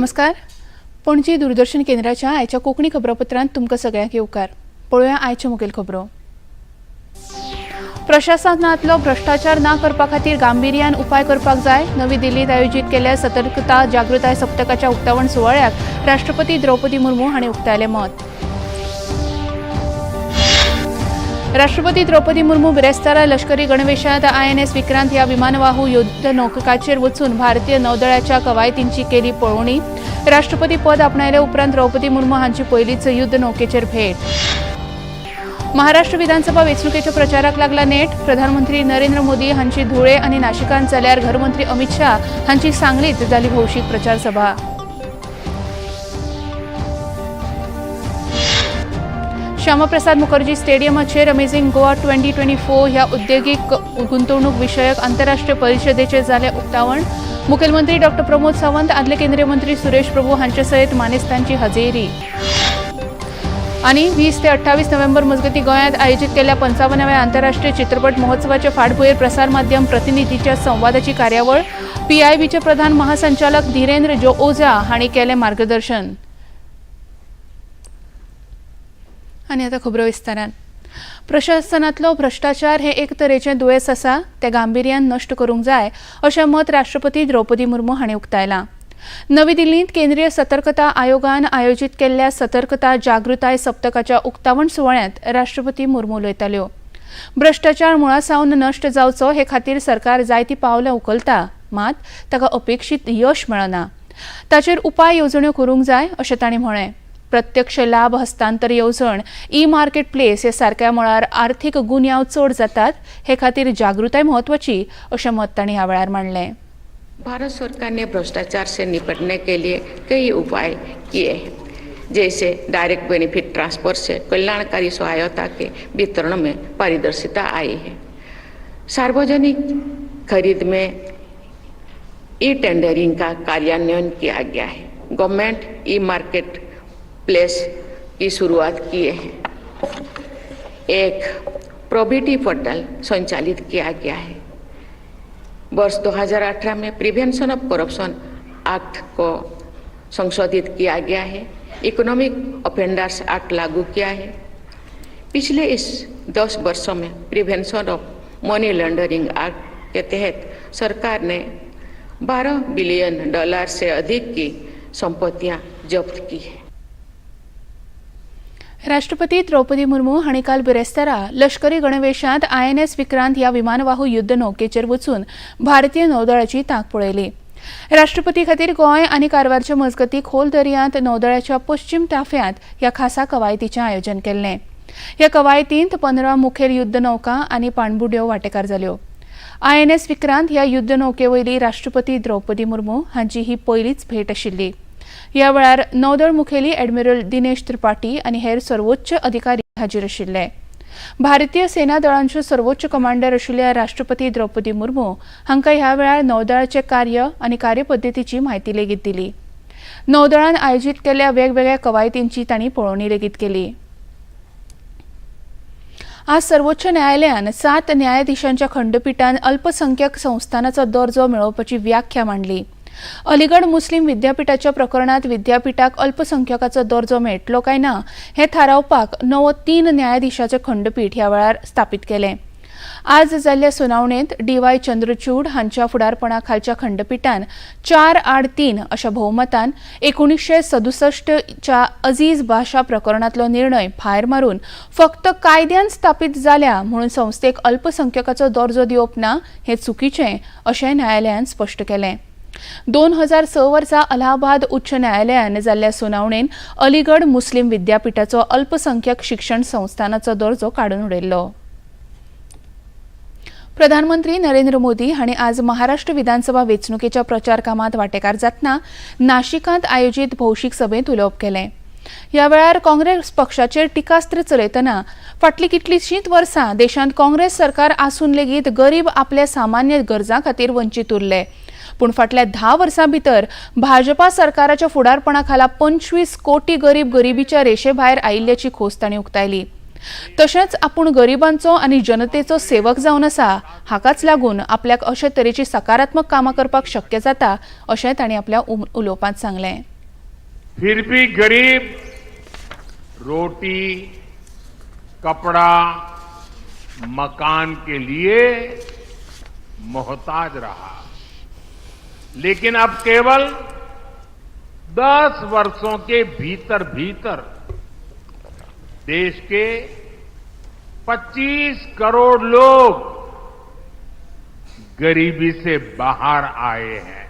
नमस्कार, पणजी दूरदर्शन केंद्राच्या आयच्या कोंकणी खबरापत्रांत तुमकां सगळ्यांक येवकार. पळोवया आयच्यो मुखेल खबरो. प्रशासनांतलो भ्रश्टाचार ना करपा खातीर गांभिर्यान उपाय करपाक जाय. नवी दिल्लीत आयोजीत केल्ल्या सतर्कता जागृताय सप्तकाच्या उक्तावण सुवाळ्याक राष्ट्रपती द्रौपदी मुर्मू हांणी उक्तायलें मत. राष्ट्रपती द्रौपदी मुर्मू बिरेस्तारा लष्करी गणवेशांत आयएनएस विक्रांत ह्या विमानवाहू युद्ध नौकाचेर वचून भारतीय नौदळाच्या कवायतींची केली पळोवणी. राष्ट्रपती पद आपणायले उपरांत द्रौपदी मुर्मू हांची पयलीच युद्ध नौकेचेर भेट. महाराष्ट्र विधानसभा वेंचणुकेच्या प्रचाराक लागला नेट. प्रधानमंत्री नरेंद्र मोदी हांची धुळे आनी नाशिकांत जाल्यार घरमंत्री अमित शाह हांची सांगलीत जाली भौशीक प्रचार सभा. श्यामाप्रसाद मुखर्जी स्टेडियमाचेर अमेझिंग गोवा 2024 ह्या उद्देगीक गुंतवणूक विशयक आंतरराष्ट्रीय परिशदेचें जालें उक्तावण. मुखेलमंत्री डॉ प्रमोद सावंत, आदले केंद्रीय मंत्री सुरेश प्रभू हांचे सयत मानेस्तांची हजेरी. आनी 20 ते 28 नोव्हेंबर मजगतीं गोंयांत आयोजीत केल्ल्या 55व्या आंतरराष्ट्रीय चित्रपट महोत्सवाचे फाटभुंयेर प्रसार माध्यम प्रतिनिधीच्या संवादाची कार्यावळ. पीआयबीचे प्रधान महासंचालक धीरेंद्र जो ओझा हांणी केलें मार्गदर्शन. आनी आतां खबरो विस्तारान. प्रशासनांतलो भ्रश्टाचार हे एक तरेचें दुयेंस आसा, तें गांभिर्यान नश्ट करूंक जाय अशें मत राष्ट्रपती द्रौपदी मुर्मू हांणी उक्तायलां. नवी दिल्लींत केंद्रीय सतर्कता आयोगान आयोजीत केल्ल्या सतर्कता जागृताय सप्तकाच्या उक्तावण सुवाळ्यांत राष्ट्रपती मुर्मू उलयताल्यो. भ्रश्टाचार मुळा सावन नश्ट जावचो हे खातीर सरकार जायतीं पावलां उखलता, मात ताका अपेक्षीत यश मेळना. ताचेर उपाय येवजण्यो करूंक जाय अशें तांणी म्हळें. प्रत्यक्ष लाभ हस्तांतर येवजण, ई मार्केट प्लेस हे सारक्या मळार आर्थीक गुन्यांव चड जातात, हे खातीर जागृताय म्हत्वाची अशें मत तांणी ह्या वेळार मांडलें. भारत सरकार ने भ्रष्टाचार से निपटने के लिए कई उपाय किए हैं, जैसे डायरेक्ट बेनिफिट ट्रांसफर से कल्याणकारी सहायता के वितरण में पारदर्शिता आई है। सार्वजनिक खरीद में ई टेंडरिंग का कार्यान्वयन किया गया है। गवर्नमेंट ई मार्केट प्लेस की शुरुआत किए हैं। एक प्रोबिटी पोर्टल संचालित किया गया है। वर्ष 2018 में प्रिवेंशन ऑफ करप्शन एक्ट को संशोधित किया गया है। इकोनॉमिक ऑफेंडर्स एक्ट लागू किया है। पिछले इस 10 वर्षों में prevention of money laundering act K तहत सरकार ने 12 बिलियन डॉलर से अधिक की संपत्तियां जब्त की है। राष्ट्रपती द्रौपदी मुर्मू हांणी काल बिरेस्तारा लष्करी गणवेशांत आयएनएस विक्रांत ह्या विमानवाहू युद्ध नौकेचेर वचून भारतीय नौदळाची तांक पळयली. राष्ट्रपती खातीर गोंय आनी कारवारचे मजगतीं खोल दर्यांत नौदळाच्या पश्चिम ताफ्यांत ह्या खासा कवायतीचें आयोजन केल्लें. ह्या कवायतींत 15 मुखेल युद्ध नौका आनी पाणबुड्यो वांटेकार जाल्यो. आयएनएस विक्रांत ह्या युद्ध नौके वयली राष्ट्रपती द्रौपदी मुर्मू हांची ही पयलीच भेट आशिल्ली. ह्या वेळार नौदळ मुखेली ॲडमिरल दिनेश त्रिपाठी आनी हेर सर्वोच्च अधिकारी हाजीर आशिल्ले. भारतीय सेना दळांच्यो सर्वोच्च कमांडर आशिल्ल्या राष्ट्रपती द्रौपदी मुर्मू हांकां ह्या वेळार नौदळाचें कार्य आनी कार्यपद्दतीची म्हायती लेगीत दिली. नौदळान आयोजीत केल्ल्या वेगवेगळ्या कवायतींची तांणी पळोवणी लेगीत केली. आज सर्वोच्च न्यायालयान 7 न्यायाधीशांच्या खंडपीठान अल्पसंख्याक संस्थानाचो दर्जो मेळोवपाची व्याख्या मांडली. अलीगढ मुस्लीम विद्यापीठाच्या प्रकरणात विद्यापीठाक अल्पसंख्याकाचो दर्जो मेळटलो काय ना हें थारावपाक नवो 3 न्यायाधीशाचें खंडपीठ ह्या वेळार स्थापीत केलें. आज जाल्ल्या सुनावणेंत डी वाय चंद्रचूड हांच्या फुडारपणा खालच्या खंडपीठान 4-3 अशा भोवमतान 1967च्या अझीज भाशा प्रकरणांतलो निर्णय भायर मारून फक्त कायद्यान स्थापीत जाल्या म्हणून संस्थेक अल्पसंख्याकाचो दर्जो दिवप ना हें चुकीचें अशें न्यायालयान स्पश्ट केलें. 2006 वर्सा अलाहाबाद उच्च न्यायालयान जाल्ल्या सुनावणेन अलीगढ मुस्लीम विद्यापीठाचो अल्पसंख्याक शिक्षण संस्थानाचो दर्जो काडून उडयल्लो. प्रधानमंत्री नरेंद्र मोदी हांणी आज महाराष्ट्र विधानसभा वेंचणुकेच्या प्रचार कामांत वांटेकार जातना नाशिकांत आयोजीत भौशीक सभेंत उलोवप केलें. ह्या वेळार काँग्रेस पक्षाचेर टिकास्त्र चलयतना फाटलीं कितलींशींच वर्सां देशांत काँग्रेस सरकार आसून लेगीत गरीब आपल्या सामान्य गरजां खातीर वंचीत उरले, पूण फाटल्या 10 वर्सां भितर भाजपा सरकाराच्या फुडारपणा खाला 25 कोटी गरीब गरिबीच्या रेशे भायर आयिल्ल्याची खोस तांणी उक्तायली. तशेंच आपूण गरिबांचो आनी जनतेचो सेवक जावन आसा, हाकाच लागून आपल्याक अशे तरेची सकारात्मक कामां करपाक शक्य जाता अशें तांणी आपल्या उलोवपांत सांगलें. फिर भी गरीब रोटी, कपड़ा, मकान के लिए मोहताज रहा। लेकिन अब केवल 10 वर्षों के भीतर भीतर देश के 25 करोड़ लोग गरीबी से बाहर आए हैं।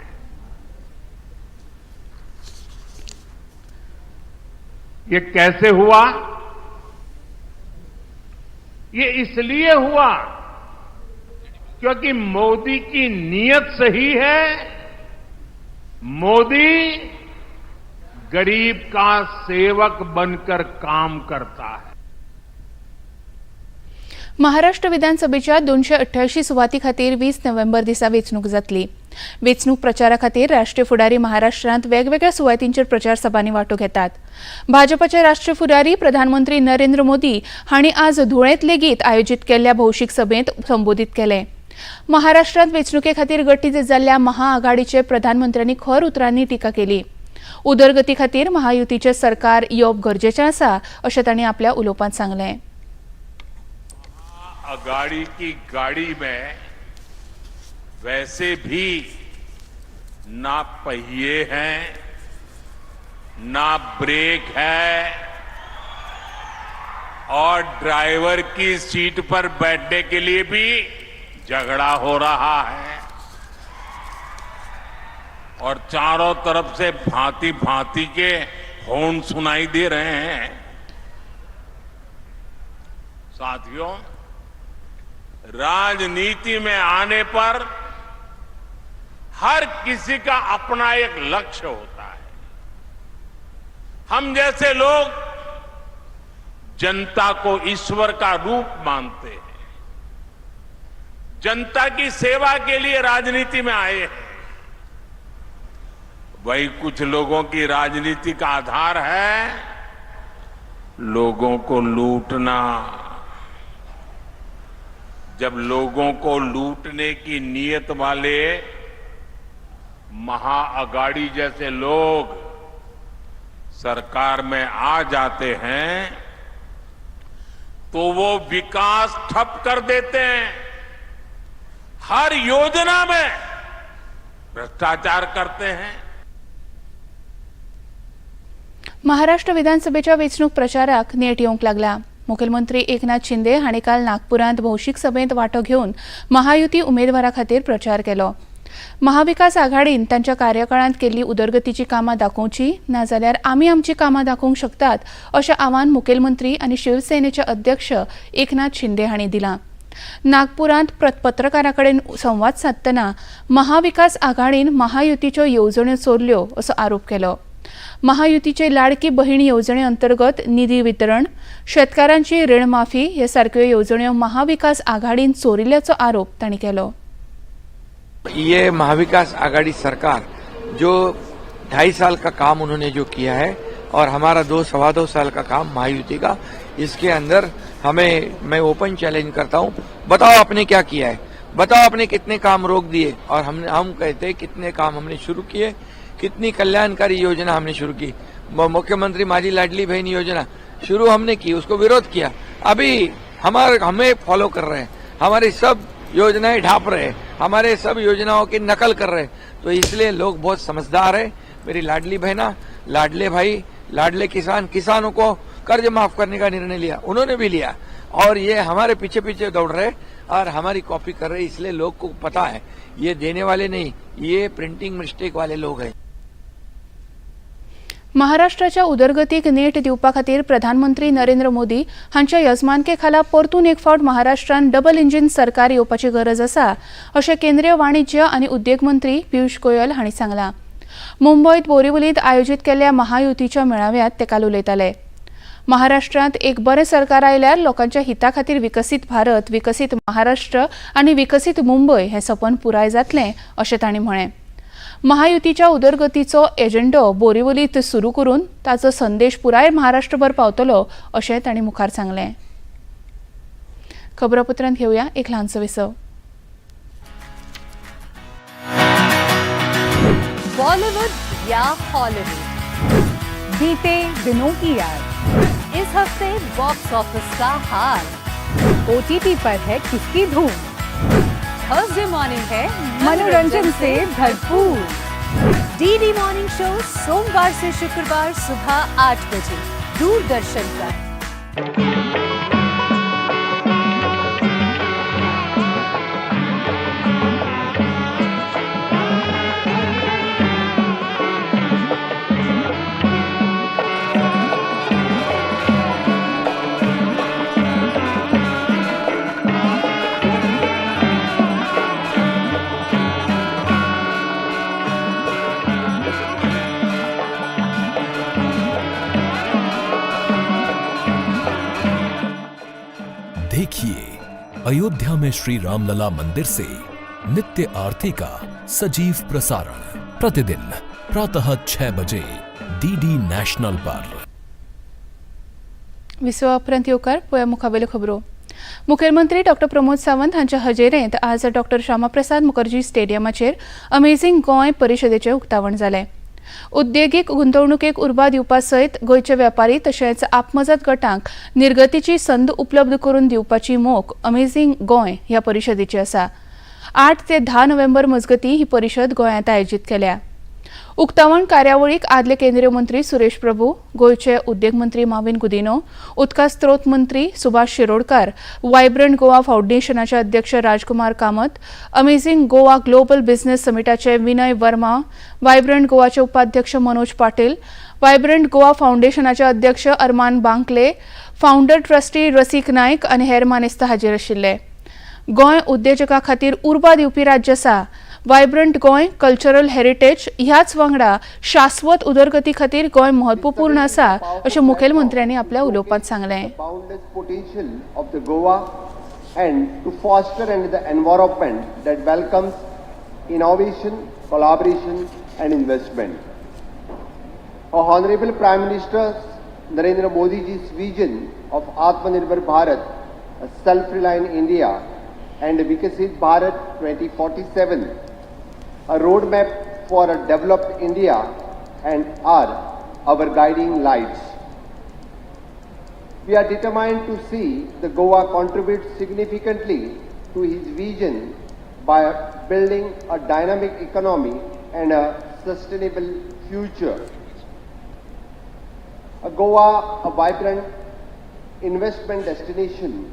ये कैसे हुआ? ये इसलिए हुआ क्योंकि मोदी की नीयत सही है। मोदी गरीब का सेवक बनकर काम करता है। महाराष्ट्र विधानसभेच्या 288 सुवाती खातीर 20 नोव्हेंबर दिसा वेंचणूक जातली। वेंचणूक प्रचारा खातीर राष्ट्रीय फुडारी महाराष्ट्रांत वेगवेगळ्या सुवातींचेर प्रचार सभांनी वांटो घेतात। भाजपाचे राष्ट्रीय फुडारी प्रधानमंत्री नरेंद्र मोदी हांणी आज धुळेंत लेगीत आयोजीत केल्ल्या भौशीक सभेंत संबोधीत केलें। महाराष्ट्रांत वेंचणुके खातीर गठीत जाल्ल्या महाआघाडीचे प्रधानमंत्र्यांनी खर उतरांनी टिका केली। उदरगती खातीर महायुतीचें सरकार येवप गरजेचें आसा अशें तांणी आपल्या उलोवपांत सांगलें। आघाड़ी की गाड़ी में वैसे भी ना पहिए हैं, ना ब्रेक है और ड्राइवर की सीट पर बैठने के लिए भी झगड़ा हो रहा है और चारों तरफ से भांति भांति के हॉर्न सुनाई दे रहे हैं। साथियों, राजनीति में आने पर हर किसी का अपना एक लक्ष्य होता है। हम जैसे लोग जनता को ईश्वर का रूप मानते हैं, जनता की सेवा के लिए राजनीति में आए हैं। वही कुछ लोगों की राजनीति का आधार है लोगों को लूटना। जब लोगों को लूटने की नीयत वाले महाअघाड़ी जैसे लोग सरकार में आ जाते हैं तो वो विकास ठप कर देते हैं, हर योजना में भ्रष्टाचार करते हैं। महाराष्ट्र विधानसभेच्या वेंचणूक प्रचाराक नेट येवंक लागला। मुखेलमंत्री एकनाथ शिंदे हांणी काल नागपुरांत भौशीक सभेंत वांटो घेवन महायुती उमेदवारा खातीर प्रचार केलो। महाविकास आघाडीन तांच्या कार्यकाळांत केल्ली उदरगतीची कामां दाखोवची, नाजाल्यार आमी आमची कामां दाखोवंक शकतात अशें आव्हान मुखेलमंत्री आनी शिवसेनेचे अध्यक्ष एकनाथ शिंदे हांणी दिलां। नागपुरांत पत्रकारां कडेन संवाद सादतना महाविकास आघाडीन महायुतीच्यो येवजण्यो चोरल्यो असो आरोप केलो। महायुतीचे लाडकी बहीण येवजणे अंतर्गत निधी वितरण, शेतकारांची रीण माफी हे सारक्यो येवजण्यो महाविकास आघाडीन चोरिल्ल्याचो आरोप तांणी केलो। ये महाविकास आघाड़ी सरकार जो 2.5 साल का काम उन्होंने जो किया है और हमारा 2-2.25 साल का काम महायुति का, इसके अंदर हमें, मैं ओपन चैलेंज करता हूं, बताओ आपने क्या किया है, बताओ आपने कितने काम रोक दिए और हम कहते हैं कितने काम हमने शुरू किए, कितनी कल्याणकारी योजना हमने शुरू की। मुख्यमंत्री माझी लाडली बहन योजना शुरू हमने की, उसको विरोध किया, अभी हमारे हमें फॉलो कर रहे हैं, हमारी सब योजनाएं ढाप रहे हैं, हमारे सब योजनाओं की नकल कर रहे हैं। तो इसलिए लोग बहुत समझदार है। मेरी लाडली बहना, लाडले भाई, लाडले किसान, किसानों को कर्ज माफ करने का निर्णय लिया, उन्होंने भी लिया और ये हमारे पीछे पीछे दौड़ रहे और हमारी कॉपी कर रहे। इसलिए लोग को पता है ये देने वाले नहीं, ये प्रिंटिंग मिस्टेक वाले लोग हैं। महाराष्ट्राच्या उदरगतीक नेट दिवपा खातीर प्रधानमंत्री नरेंद्र मोदी हांच्या यजमानके खाला परतून एक फावट महाराष्ट्रान डबल इंजीन सरकार येवपाची गरज आसा अशें केंद्रीय वाणिज्य आनी उद्देग मंत्री पियुष गोयल हांणी सांगलां। मुंबयत बोरिवलींत आयोजीत केल्ल्या महायुतीच्या मेळाव्यांत ते काल उलयताले। महाराष्ट्रांत एक बरें सरकार आयल्यार लोकांच्या हिता खातीर विकसीत भारत, विकसीत महाराष्ट्र आनी विकसीत मुंबय हें सपन पुराय जातलें अशें तांणी म्हळें। महायुतीच्या उदरगतीचो एजंडो बोरिवलीत सुरू करून ताचो संदेश पुराय महाराष्ट्रभर पावतलो अशें तांणी मुखार सांगलें। खबरापत्रांत घेवया एक ल्हानसो विसव। बॉलीवुड या हॉलीवुड, बीते दिनों की याद। इस हफ्ते बॉक्स ऑफिस का हाल। ओटीटी पर है किसकी धूम। थर्सडे मॉर्निंग है मनोरंजन से भरपूर। डीडी मॉर्निंग शो, सोमवार से शुक्रवार सुबह 8 बजे दूरदर्शन पर। देखिए अयोध्या में श्री रामलला मंदिर से नित्य आरती का सजीव प्रसारण, प्रतिदिन प्रातः 6 बजे डीडी नेशनल पर। विसवा उपरांत येवकार. पळोवया मुखावेल्यो खबरो. मुखेलमंत्री डॉक्टर प्रमोद सावंत हांच्या हजेरेंत आज डॉक्टर श्यामाप्रसाद मुखर्जी स्टेडियमाचेर अमेझिंग गोंय परिशदेचें उक्तावण जालें. उद्देगीक गुंतवणुकेक उर्बा दिवपा सयत गोंयचे वेपारी तशेंच आपमजत गटांक निर्गतीची संद उपलब्ध करून दिवपाची मोख अमेझिंग गोंय ह्या परिशदेची आसा. 8 ते 10 नोव्हेंबर मजगतीं ही परिशद गोंयांत आयोजीत केल्या. उक्तावण कार्यावळीक आदले केंद्रीय मंत्री सुरेश प्रभू, गोंयचे उद्देग मंत्री माविन गुदिनो, उदका स्त्रोत मंत्री सुभाष शिरोडकार, वायब्रंट गोवा फावंडेशनाचे अध्यक्ष Rajkumar Kamat, amazing Goa global business समिटाचे विनय वर्मा, वायब्रंट गोवाचे उपाध्यक्ष मनोज पाटील, वायब्रंट गोवा फावंडेशनाचे अध्यक्ष अरमान बांकले, फावंडर ट्रस्टी रसीक नायक आनी हेर मानेस्त हाजीर आशिल्ले. गोंय उद्देजका खातीर उर्बा दिवपी राज्य आसा. वायब्रंट गोंय कल्चरल हेरिटेज ह्याच वांगडा शाश्वत उदरगती खातीर गोंय म्हत्वपूर्ण आसा, अशें मुखेलमंत्र्यांनी आपल्या उलोवपांत सांगलें. Boundless potential of the Goa and to foster and the environment that welcomes innovation, collaboration and investment. Our Honorable Prime Minister Narendra Modi ji's vision of Atmanirbhar Bharat, a self-reliant India and Viksit Bharat 2047, a roadmap for a developed India and are our guiding lights. We are determined to see the Goa contribute significantly to his vision by building a dynamic economy and a sustainable future. A Goa, a vibrant investment destination.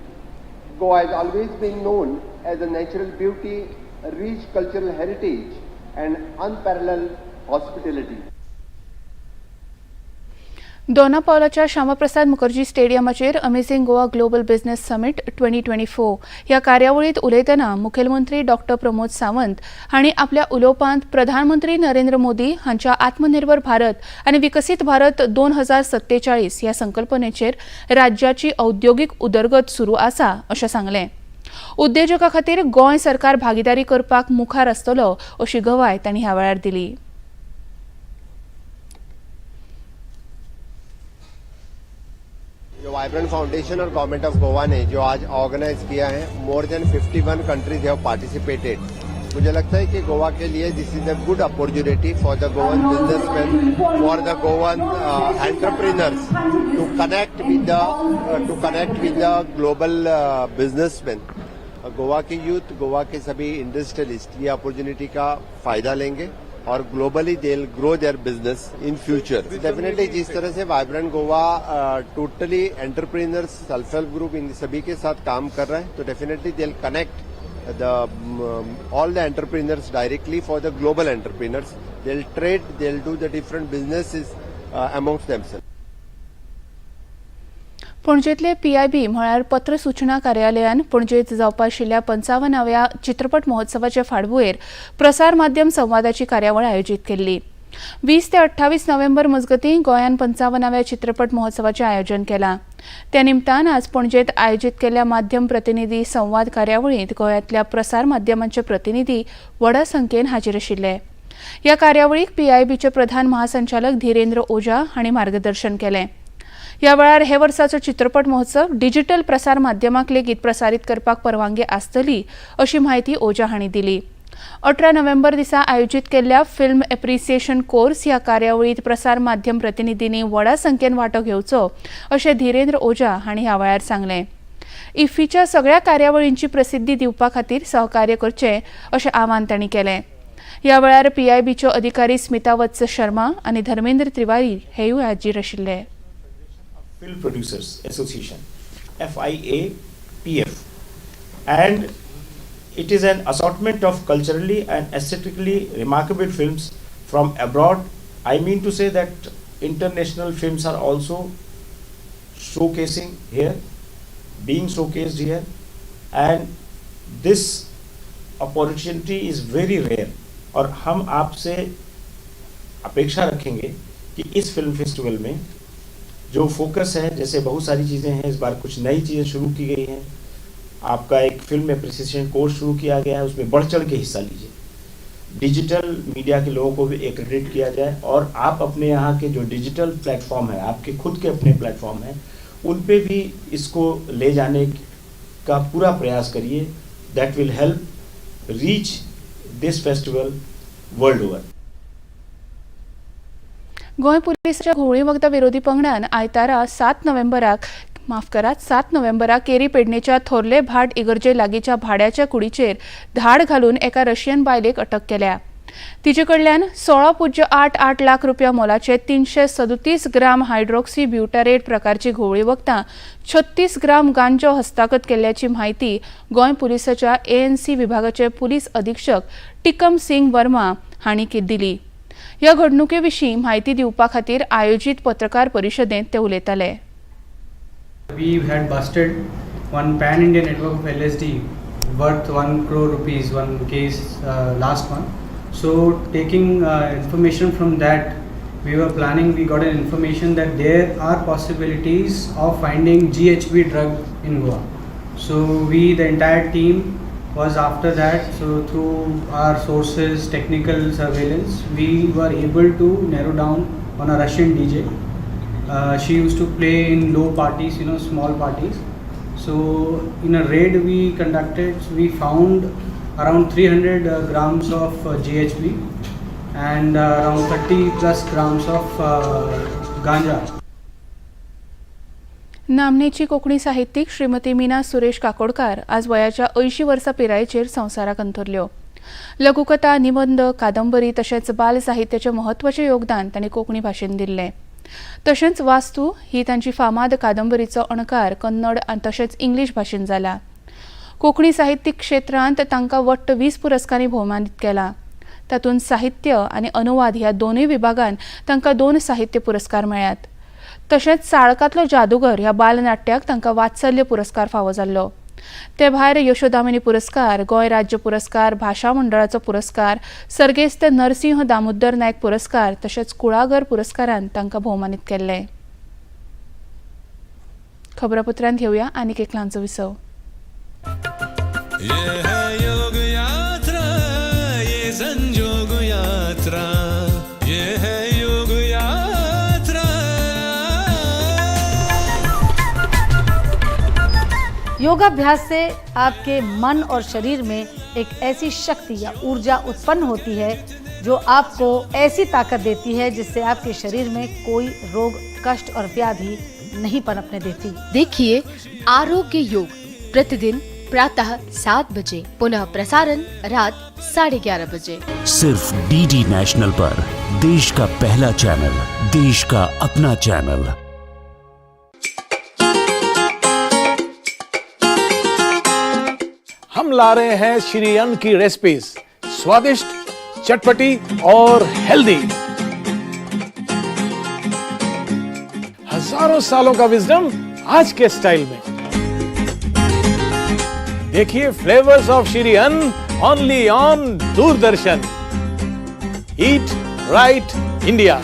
Goa has always been known as a natural beauty, a rich cultural heritage, and unparalleled hospitality. Dona पावलाच्या Shyama Prasad Mukherjee स्टेडियमाचेर Amazing Goa Global Business Summit 2024 ह्या कार्यावळींत उलयतना मुखेलमंत्री doctor Pramod Sawant हांणी आपल्या उलोवपांत प्रधानमंत्री नरेंद्र मोदी हांच्या आत्मनिर्भर भारत आनी विकसीत भारत 2047 ह्या संकल्पनेचेर राज्याची औद्योगीक उदरगत सुरू आसा, अशें सांगलें. उद्देजका खातीर गोंय सरकार भागिदारी करपाक मुखार आसतलो, अशी गवाय तांणी ह्या वेळार दिली. जो vibrant foundation Aur government of Goa ने जो आज organise Kia Hai, more than 51 countries have participated. मुझे लगता है कि गोवा के लिए this is a good opportunity for the Goan businessman, for the Goan entrepreneurs to connect with the global businessman. Goa K youth, Goa K सभी industrialist ये opportunity का फायदा लेंगे और globally they grow their business in future, definitely. जिस तरह से vibrant Goa totally entrepreneurs, self help group, in सभी K साथ काम कर रहा है, तो definitely they connect the all the entrepreneurs directly. For the global entrepreneurs, they'll trade, they'll do the different businesses amongst themselves. पणजेतले PIB म्हळ्यार पत्र सूचना कार्यालयान पणजेत जावपा आशिल्ल्या 55व्या चित्रपट महोत्सवाचे फाटभुंयेर प्रसार माध्यम संवादाची कार्यावळ आयोजीत केल्ली. 20 ते 28 नोव्हेंबर मजगतीं गोंयान 55व्या चित्रपट महोत्सवाचें आयोजन केलां. त्या निमतान आज पणजेत आयोजीत केल्ल्या माध्यम प्रतिनिधी संवाद कार्यावळींत गोंयांतल्या प्रसार माध्यमांचे प्रतिनिधी व्हडा संख्येन हाजीर आशिल्ले. ह्या कार्यावळीक पीआयबीचे प्रधान महासंचालक धीरेंद्र ओझा हांणी मार्गदर्शन केलें. ह्या वेळार हे वर्साचो चित्रपट महोत्सव डिजिटल प्रसार माध्यमाक लेगीत प्रसारीत करपाक परवानगी आसतली, अशी म्हायती ओझा हांणी दिली. 18 नोव्हेंबर दिसा आयोजीत केल्ल्या फिल्म एप्रिसिएशन कोर्स ह्या कार्यावळींत प्रसार माध्यम प्रतिनिधींनी व्हडा संख्येन वांटो घेवचो अशें धीरेंद्र ओझा हांणी ह्या वेळार सांगलें. इफ्फीच्या सगळ्या कार्यावळींची प्रसिद्धी दिवपा खातीर सहकार्य करचें अशें आवाहन तांणी केलें. ह्या वेळार पीआयबीच्यो अधिकारी स्मिता वत्स शर्मा आनी धर्मेंद्र तिवारी हेयूय हाजीर आशिल्ले. Film Producers Association, FIAPF, and it is an assortment of culturally and aesthetically remarkable films from abroad. I mean to say that international films are also showcasing here, being showcased here, and this opportunity is very rare. और हम आपसे अपेक्षा रखेंगे कि इस film festival में जो focus है, जैसे बहुत सारी चीज़ें हैं, इस बार कुछ नई चीज़ें शुरू की गई हैं, आपका एक फिल्म अप्रिसिएशन कोर्स शुरू किया गया है, उसमें बढ़ चढ़ के हिस्सा लीजिए। डिजिटल मीडिया के लोगों को भी एक्रेडिट किया जाए और आप अपने यहाँ के जो डिजिटल प्लेटफॉर्म है, आपके खुद के अपने प्लेटफॉर्म हैं, उन पे भी इसको ले जाने का पूरा प्रयास करिए। That will help reach this festival world over. Goa पुलिसाच्या घुंवळी वखदां विरोधी पंगडान आयतारा 7 नोव्हेंबराक, माफ करात, 7 नोव्हेंबराक केरी पेडणेच्या थोर्ले भाट इगर्जे लागींच्या भाड्याच्या कुडीचेर धाड घालून एका रशियन बायलेक अटक केल्या. तिचे कडल्यान 16.88 लाख रुपया मोलाचे 337 ग्राम हायड्रोक्सी ब्युटारेट प्रकारची घुंवळी वखदां, 36 ग्राम गांजो हस्तगत केल्ल्याची म्हायती गोंय पुलिसाच्या एएनसी विभागाचे पुलीस अधीक्षक टिकम सिंग वर्मा हांणी दिली. ह्या घडणुके विशीं म्हायती दिवपा खातीर आयोजीत पत्रकार परिशदेंत ते उलयताले. We had busted one pan-India network of LSD worth 1 crore rupees, one case last month. So taking information from that, we were planning, we got an information that there are possibilities of finding GHB drug in Goa. So we, the entire team was after that. So through our sources, technical surveillance, we were able to narrow down on a Russian DJ. She used to play in low parties, small parties. So in a raid we conducted, we found around 300 grams of GHB and around 30 plus grams of ganja. नामनेची Konkani साहित्यीक श्रीमती मीना सुरेश काकोडकार आज वयाच्या 80 वर्सां पिरायेचेर संवसाराक अंतरल्यो. लघुकथा, निबंद, कादंबरी तशेंच बाल साहित्याचें म्हत्वाचें योगदान तांणी कोंकणी भाशेन दिल्लें. तशेंच वास्तू ही तांची फामाद कादंबरीचो अणकार कन्नड आनी तशेंच इंग्लीश भाशेन जाला. कोंकणी साहित्यीक क्षेत्रांत तांकां वट्ट 20 पुरस्कारांनी भोवमानीत केला. तातूंत साहित्य आनी अनुवाद ह्या दोनूय विभागान तांकां दोन साहित्य पुरस्कार मेळ्ळ्यात. तशेंच साळकांतलो जादुगर ह्या बालनाट्याक तांकां वात्सल्य पुरस्कार फावो जाल्लो. ते भायर यशोदामिनी पुरस्कार, गोंय राज्य पुरस्कार, भाशा मंडळाचो पुरस्कार, सर्गेस्त नरसिंह दामोदर नायक पुरस्कार तशेंच कुळागर पुरस्कारान तांकां भोवमानीत केल्ले. खबरापत्रांत घेवया आनीक एक ल्हानसो विसव. ये है योग यात्रा, ये संजोग यात्रा, ये है योग यात्रा. योगाभ्यास से आपके मन और शरीर में एक ऐसी शक्ति या ऊर्जा उत्पन्न होती है जो आपको ऐसी ताकत देती है जिससे आपके शरीर में कोई रोग, कष्ट और व्याधि नहीं पनपने देती। देखिए आरोग्य योग प्रतिदिन प्रातः 7 बजे, पुनः प्रसारण रात 11:30 बजे। सिर्फ डीडी नेशनल पर, देश का पहला चैनल, देश का अपना चैनल। हम ला रहे हैं श्री अन्न की रेसिपीज, स्वादिष्ट, चटपटी और हेल्दी। हजारों सालों का विजडम आज के स्टाइल में। देखिए Flavours of Shri Anna, only on Doordarshan. Eat Right India.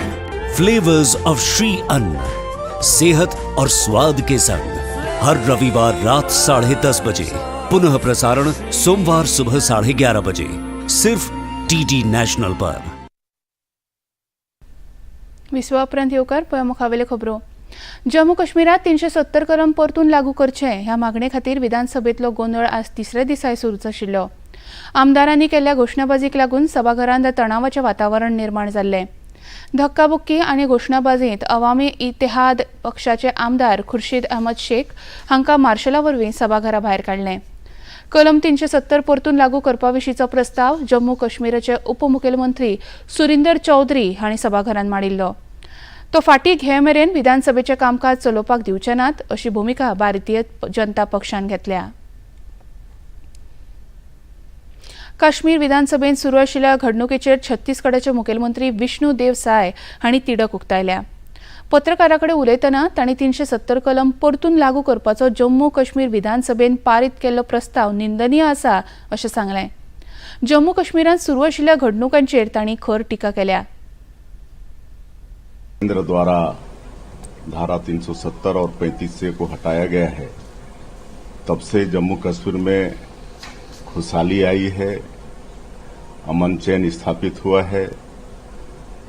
Flavours of Shri अन्न, सेहत और स्वाद के संग, हर रविवार रात 10:30 बजे, पुनः प्रसारण सोमवार सुबह 11:30 बजे, सिर्फ डीडी नेशनल पर। विसवा उपरांत येवकार. पळय मुखावेल्यो खबरो. जम्मू काश्मीरात 370 कलम परतून लागू करचे ह्या मागणे खातीर विधानसभेतलो गोंदळ आज तिसऱ्या दिसाय सुरूच आशिल्लो. आमदारांनी केल्ल्या घोशणाबाजीक लागून सभाघरांत तणावाचें वातावरण निर्माण जाल्लें. धक्काबुक्की आनी घोशणाबाजींत अवामी इतिहाद पक्षाचे आमदार खुर्शीद अहमद शेख हांकां मार्शला वरवीं सभाघरा भायर काडलें. कलम 370 परतून लागू करपा विशींचो प्रस्ताव जम्मू काश्मीराचे उपमुखेलमंत्री सुरिंदर चौधरी हांणी सभाघरांत मांडिल्लो. तो फाटीं घे मेरेन विधानसभेचें कामकाज चलोवपाक दिवचे नात अशी भुमिका भारतीय जनता पक्षान घेतल्या. काश्मीर विधानसभेत सुरू आशिल्ल्या घडणुकेचेर छत्तीसगडाचे मुखेलमंत्री विष्णू देव साय हांणी तिडक उक्तायल्या. पत्रकारां कडेन उलयतना तांणी 370 कलम परतून लागू करपाचो जम्मू काश्मीर विधानसभेन पारीत केल्लो प्रस्ताव निंदनीय आसा अशें सांगलें. जम्मू काश्मीरांत सुरू आशिल्ल्या घडणुकांचेर तांणी खर टिका केल्या. केंद्र द्वारा धारा 370 और 35A को हटाया गया है, तब से जम्मू कश्मीर में खुशहाली आई है, अमन चैन स्थापित हुआ है,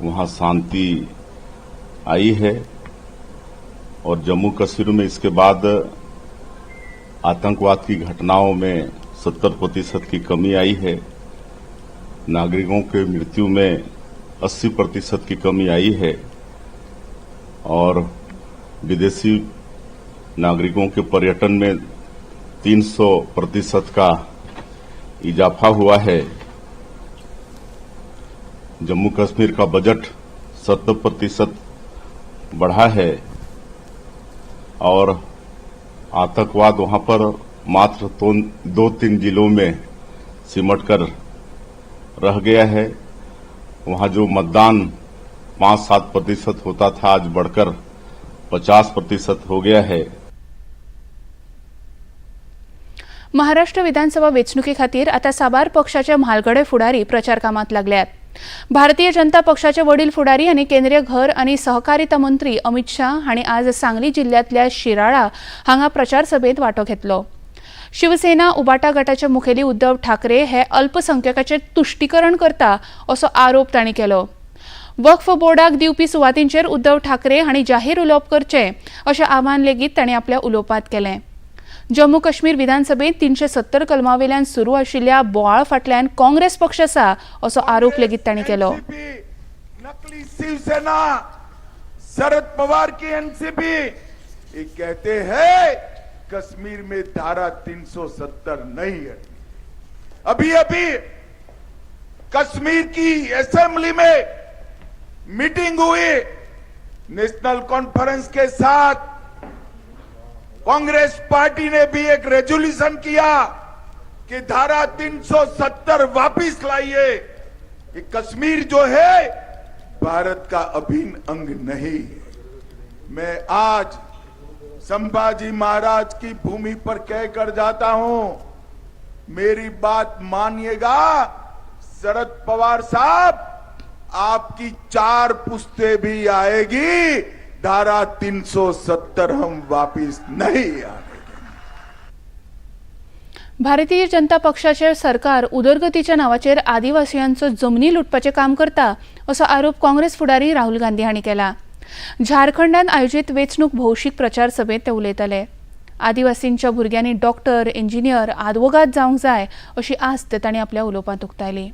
वहां शांति आई है और जम्मू कश्मीर में इसके बाद आतंकवाद की घटनाओं में 70% की कमी आई है, नागरिकों के मृत्यु में 80% की कमी आई है और विदेशी नागरिकों के पर्यटन में 300% का इजाफा हुआ है। जम्मू कश्मीर का बजट 70% बढ़ा है और आतंकवाद वहां पर मात्र 2-3 जिलों में सिमट कर रह गया है। वहां जो मतदान 5-7% होता था, आज बढ़कर 50% हो गया है। महाराष्ट्र विधानसभा वेंचणुके खातीर आतां साबार पक्षाचे म्हालगडे फुडारी प्रचार कामात लागल्यात. भारतीय जनता पक्षाचे वडील फुडारी आनी केंद्रीय घर आनी सहकारिता मंत्री अमित शाह हांणी आज सांगली जिल्ल्यांतल्या शिराळा हांगा प्रचार सभेंत वांटो घेतलो. शिवसेना उबाटा गटाचे मुखेली उद्धव ठाकरे हे अल्पसंख्यकाचें तुश्टीकरण करता असो आरोप तांणी केलो. वक्फ बोर्डाक दिवपी सुवातींचेर उद्धव ठाकरे हांणी जाहीर उलोवप करचें अशें आव्हान लेगीत तांणी आपल्या उलोवपांत केलें. जम्मू काश्मीर विधानसभेत 370 कलमावेल्यान सुरू आशिल्ल्या बोवाळ फाटल्यान काँग्रेस पक्ष आसा असो आरोप लेगीत तांणी केलो. नकली शिवसेना, शरद पवार की एनसीपी ये कहते हैं कश्मीर में धारा 370 नहीं है। अभी अभी कश्मीर की असेंबली में मीटिंग हुई, नेशनल कॉन्फ्रेंस के साथ कांग्रेस पार्टी ने भी एक रेजोल्यूशन किया कि धारा 370 वापिस लाइए, कि कश्मीर जो है भारत का अभिन्न अंग नहीं है। मैं आज संभाजी महाराज की भूमि पर कहकर जाता हूं, मेरी बात मानिएगा शरद पवार साहब, आपकी 4 पुश्ते भी आएगी, धारा 370 हम वापिस नहीं आने देंगे। भारतीय जनता पक्षाचे सरकार उदरगतीच्या नावाचेर आदिवासियांचो जमनी लुटपाचें काम करता असो आरोप काँग्रेस फुडारी राहुल गांधी हांणी केला. झारखंडात आयोजित वेंचणूक भौशीक प्रचार सभेंत ते उलयताले. आदिवासींच्या भुरग्यांनी डॉक्टर, इंजिनियर, आदवोगाद जावंक जाय अशी आस्त तांणी आपल्या उलोवपांत उक्तायली.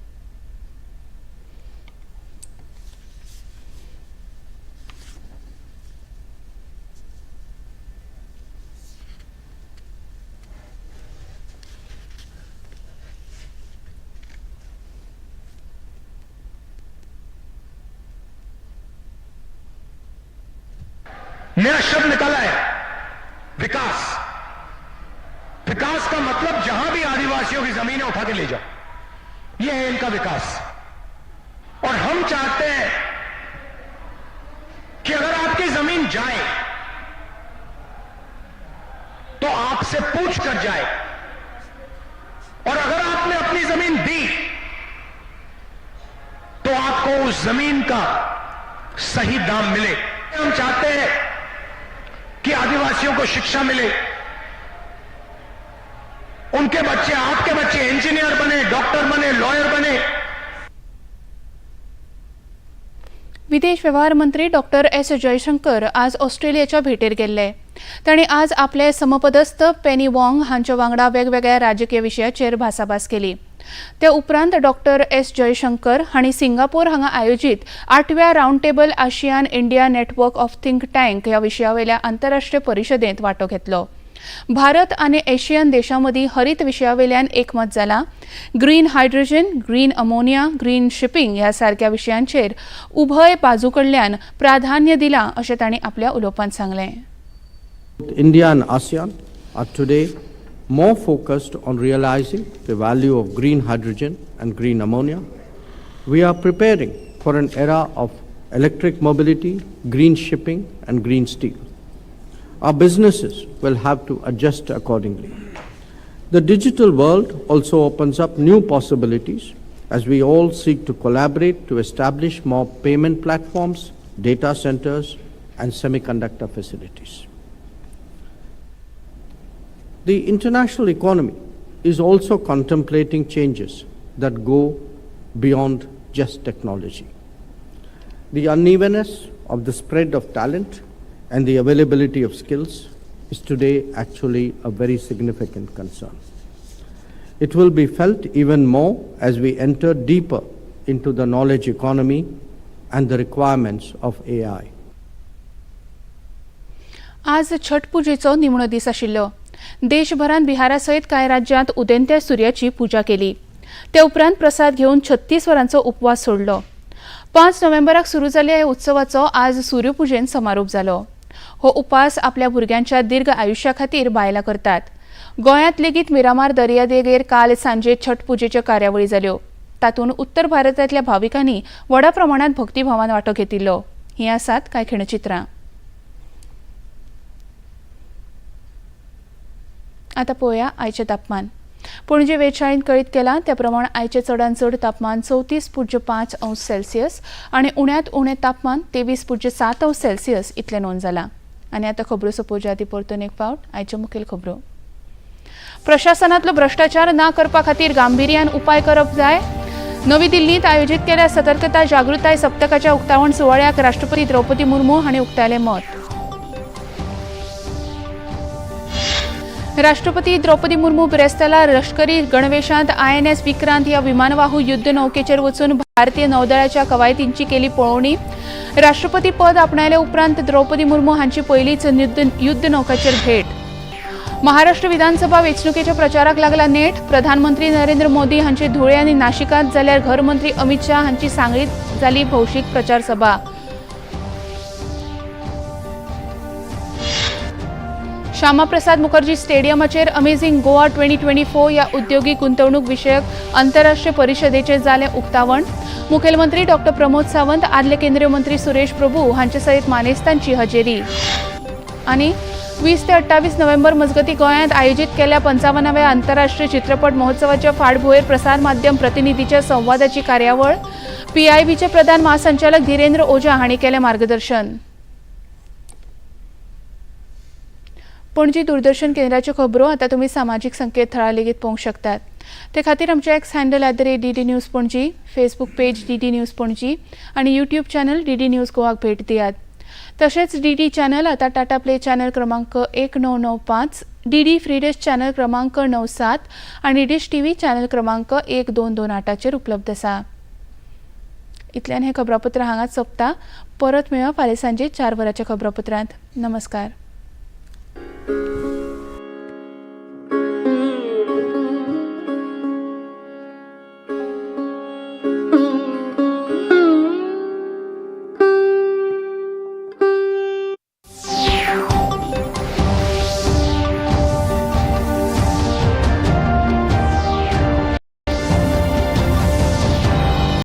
नया शब्द निकाला है विकास। विकास का मतलब जहां भी आदिवासियों की जमीनें उठा के ले जाओ, यह है इनका विकास। और हम चाहते हैं कि अगर आपकी जमीन जाए तो आपसे पूछ कर जाए, और अगर आपने अपनी जमीन दी तो आपको उस जमीन का सही दाम मिले। हम चाहते हैं कि आदिवासियों को शिक्षा मिले, उनके बच्चे, आपके बच्चे इंजीनियर बने, डॉक्टर बने, लॉयर बने। विदेश वेव्हार मंत्री डॉक्टर एस जयशंकर आज ऑस्ट्रेलियाच्या भेटेर गेल्ले. तांणी आज आपले समपदस्थ पेनी वॉंग हांच्या वांगडा वेगवेगळ्या राजकीय विशयाचेर भासाभास केली. ते उपरांत डॉक्टर एस जयशंकर हांणी सिंगापूर हांगा आयोजीत 8व्या round table ASEAN India network of think tank ह्या विशयावेल्या आंतरराष्ट्रीय परिशदेंत वांटो घेतलो. भारत आनी एशियन देशां मदीं हरीत विशयावेल्यान एकमत जाला. Green hydrogen, green ammonia, green shipping ह्या सारक्या विशयांचेर उभय बाजू कडल्यान प्राधान्य दिलां अशें तांणी आपल्या उलोवपांत सांगलें. India and ASEAN are today more focused on realizing the value of green hydrogen and green ammonia. We are preparing for an era of electric mobility, green shipping, and green steel. Our businesses will have to adjust accordingly. The digital world also opens up new possibilities as we all seek to collaborate to establish more payment platforms, data centers, and semiconductor facilities. The international economy is also contemplating changes that go beyond just technology. The unevenness of the spread of talent and the availability of skills is today actually a very significant concern. It will be felt even more as we enter deeper into the knowledge economy and the requirements of AI. आज छठ पुजेचो निमणो दीस आशिल्लो. देशभरांत बिहारा सयत कांय राज्यांत उदेंत्या सुर्याची पुजा केली. ते उपरांत प्रसाद घेवन 36 वरांचो उपवास सोडलो. 5 नोव्हेंबराक सुरू जाल्ल्या ह्या उत्सवाचो आज सूर्यपुजेन समारोप जालो. हो उपास आपल्या भुरग्यांच्या दीर्घ आयुष्या खातीर बायलां करतात. गोंयांत लेगीत मिरामार दर्यादेगेर काल सांजे छठ पुजेच्यो कार्यावळी जाल्यो. तातूंत उत्तर भारतांतल्या भाविकांनी व्हडा प्रमाणांत भक्तिभावान वांटो घेतिल्लो. हीं आसात कांय खिणचित्रां. आतां पळोवया आयचें तापमान. पणजे वेधशाळेंत कळीत केलां त्या प्रमाण आयचें चडांत चड तापमान 34.5 अंश सेल्सियस आनी उण्यांत उणें तापमान 23.7 अंश सेल्सियस इतलें नोंद जालां. आनी आतां खबरो सोंपोवच्या आदीं परतून एक फावट आयच्यो मुखेल खबरो. प्रशासनांतलो भ्रश्टाचार ना करपा खातीर गांभिर्यान उपाय करप जाय. नवी दिल्लींत आयोजीत केल्या सतर्कता जागृताय सप्तकाच्या उक्तावण सुवाळ्याक राष्ट्रपती द्रौपदी मुर्मू हांणी उक्तायलें मत. राष्ट्रपती द्रौपदी मुर्मू बिरेस्तारा लष्करी गणवेशांत INS Vikrant ह्या विमानवाहू युद्ध नौकेचेर वचून भारतीय नौदळाच्या कवायतींची केली पळोवणी. राष्ट्रपती पद आपणायले उपरांत द्रौपदी मुर्मू हांची पयलीच युद्ध नौकाचेर भेट. महाराष्ट्र विधानसभा वेंचणुकेच्या प्रचाराक लागला नेट. प्रधानमंत्री नरेंद्र मोदी हांची धुळे आनी नाशिकांत जाल्यार घरमंत्री अमित शाह हांची सांगलीत जाली भौशीक प्रचार सभा. श्यामाप्रसाद मुखर्जी स्टेडियमाचेर अमेझिंग गोवा 2024 ह्या उद्योगीक गुंतवणूक विशयक आंतरराष्ट्रीय परिशदेचें जालें उक्तावण. मुखेलमंत्री डॉक्टर प्रमोद सावंत, आदले केंद्रीय मंत्री सुरेश प्रभू हांचे सयत मानेस्तांची हजेरी. आनी 20 ते 28 नोव्हेंबर मजगतीं गोंयांत आयोजीत केल्ल्या 55व्या आंतरराष्ट्रीय चित्रपट महोत्सवाच्या फाटभुंयेर प्रसार माध्यम प्रतिनिधीच्या संवादाची कार्यावळ. पीआयबीचे प्रधान महासंचालक धीरेंद्र ओझा हांणी केलें मार्गदर्शन. पणजी दूरदर्शन केंद्राच्यो खबरो आतां तुमी सामाजीक संकेतथळार लेगीत पळोवंक शकतात. ते खातीर आमचें X handle @DD News Panaji, Facebook page DD News Panaji आनी यूट्यूब चॅनल DD news गोवाक भेट दियात. तशेंच DD channel आतां टाटा प्ले चॅनल क्रमांक 1995, DD free डिश चॅनल क्रमांक 97 आनी डिश TV channel क्रमांक 1228चेर उपलब्ध आसा. इतल्यान हें खबरापत्र हांगाच सोंपता. परत मेळया फाल्यां सांजे 4 वरांच्या खबरापत्रांत. नमस्कार.